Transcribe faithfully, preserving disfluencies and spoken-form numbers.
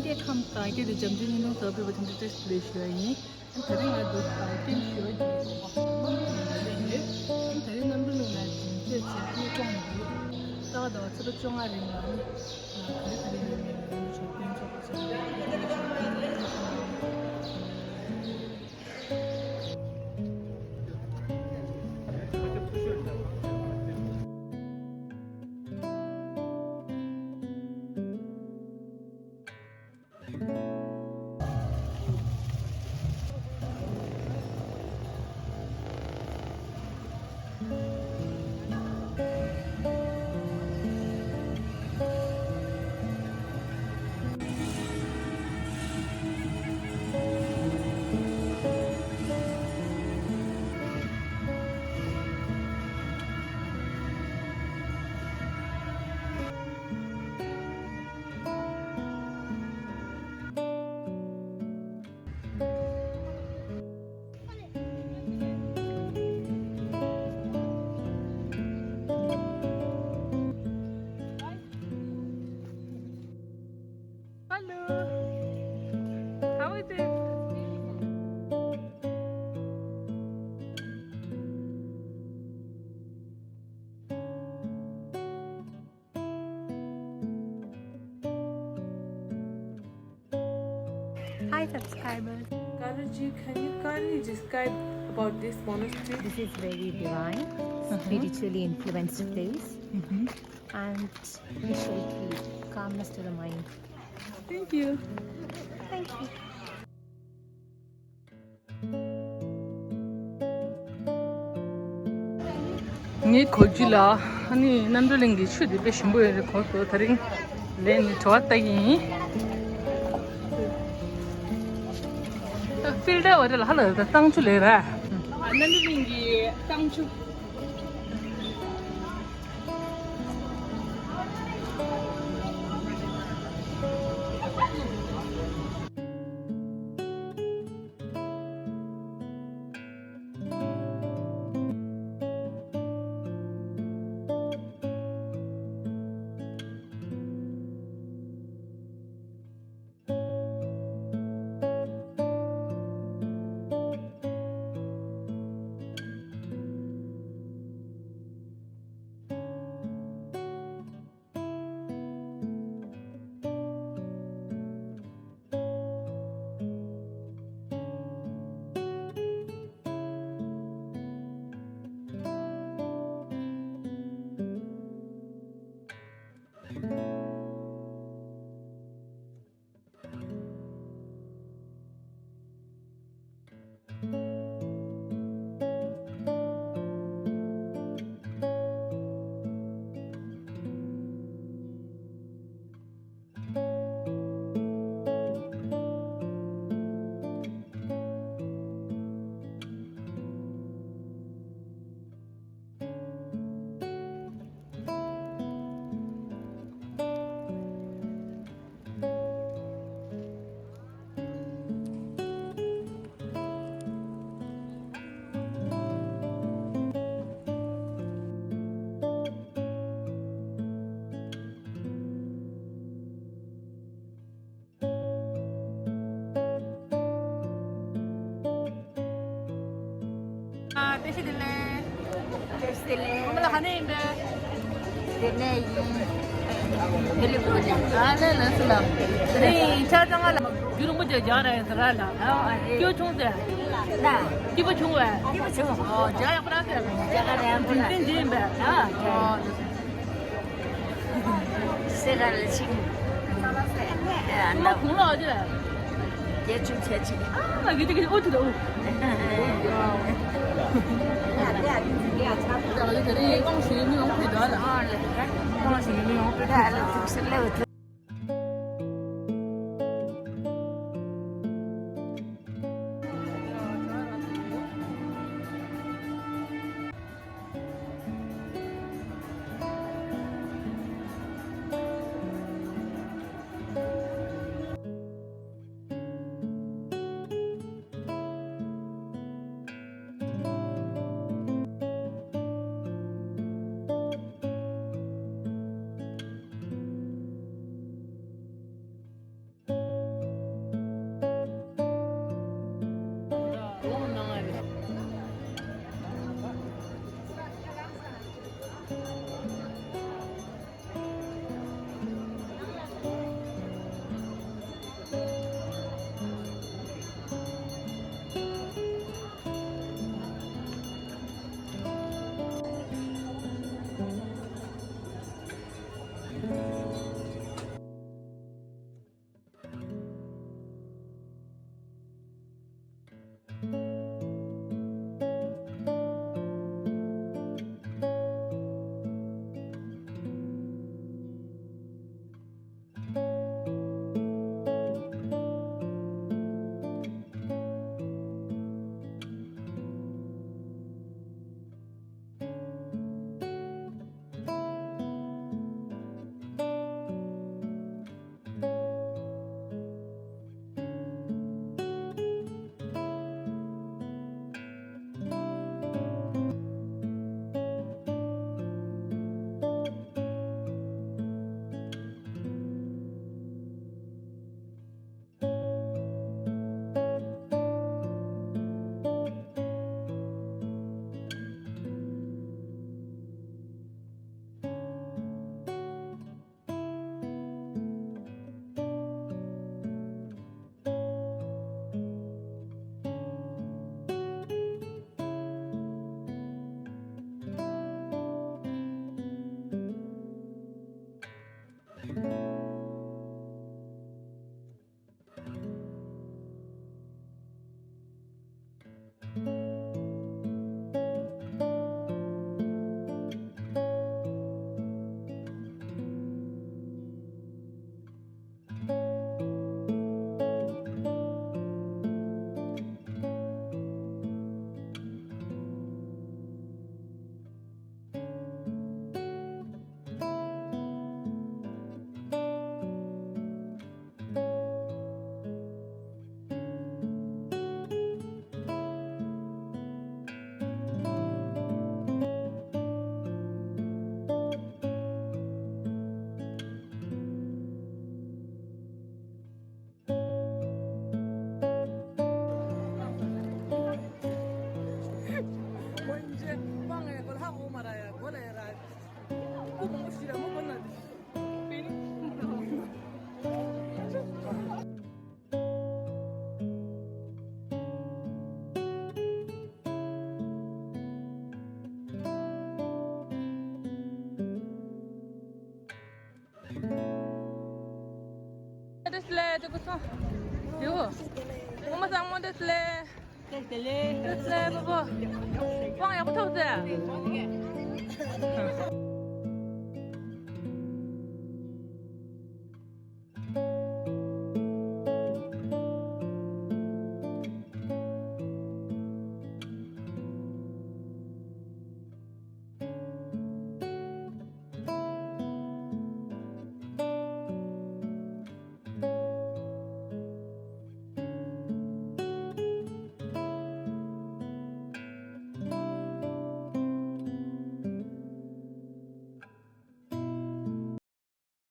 ཁམས་དང་སྐད་དེ་འཇམ་ཆེན་གཉིས་སྟོང་ཟེར་བ་ཕུལ་བ་དེ་འདྲ་བཀྲ་ཤིས་བདེ་ལེགས་ཞུ་ཡ་ཡིན། ད་རིང་ང་འདུག་ཨ་ཀེམ་ཞུ་བ་གི་གནམ་གྲུ་ནང་སླེབས་ཡོད། ད་རིང་གནམ་གྲུ་ནང་ལ་འགྲིམ་འགྲུལ་བྱས་ནས་སྐོང་འདུག་ད་བར་ཚེས་པ་བཅོ་ལྔ་རིང་ལ་ནི་ག་རེ་ག་རེ་ཡོད་མེད་ངས་ཚོ་སྐྱོན་ཆོག་པ་བྱས། Hello. How is it? Hi subscribers. Kalaji, can you kindly describe about this monastery? This is very divine, spiritually influenced place, and we shall feel calmness to the mind. Thank you. Thank you. ངའི་གོ་རྒྱུ་ལ་ཨ་ནི་རྣམ་གྲོལ་གླིང་གི་ཆུ་དེ་དཔེ་ཞིམ་པོ་ཡོད་རེད། གོ་སོང་། ད་རིང་ལན་ནི་བྲོ་བ་ལྟ་གི་ཡིན། ད་ཕིལ་ཊར་བ་རེད་ལ་ཧ་ལ་ད་གཙང་ཆུ་ལས་ར། རྣམ་གྲོལ་གླིང་གི་གཙང་ཆུ། ཨ། བཀྲ་ཤིས་བདེ་ལེགས། བཀྲ་ཤིས་བདེ་ལེགས། ཁོང་ལ་ག་ནས་ཡིན་པས། དེ་ནས་ཡིན། དེ་ལས་ཁོ་ལ། ཨ་ལས་ལ་སུ་ལ། དེ་ནས་ཡིན་ཆ་ཚང་ལ་རྒྱུ་རིན་པོ་ཆེ་རྒྱག་ར་ཡིན་ཟེར་ར་ལ། ཨ་ཨ་རེད། སྐྱོ་ཆུང་ཟེར། ན། སྐྱིད་པོ་བྱུང་བས། སྐྱིད་པོ་བྱུང་། ཨོ་རྒྱག་ཡག་པོ་ར་ཟེར། རྒྱག་ག་ར་ཡང་པོ་ར། དེ་འདི་ཡིན་པས། ཨ་ཨོ། སེ་ར་ལ་ཆིག་ཨ་ན་གུང་ལོག་ཅི་ལ། རྒྱལ་ཆུང་ཆེ་ཆིག་ཨ་ང་གི་ཏི་གི་ཨོ་ཏི་ལ་ཨུ། ཡ་ཡ་ཡ་ཡ། ད་ལ་དེ་རིང་ཀོང་ཞིག་མི་ཡོང་ཕེ་དོ་ལ། ཨ་ལ་ཀོང་ཞིག་མི་ཡོང་ཕེ་དོ་ལ། ལས་དེ་གོ་སོང་། ཡོ། ངོ་མ་བཟང་མོ་འདུག་ལས། ལས་ལས་པོ་པོ། དབང་ཡག་པོ་ཐོབ་ཟེར།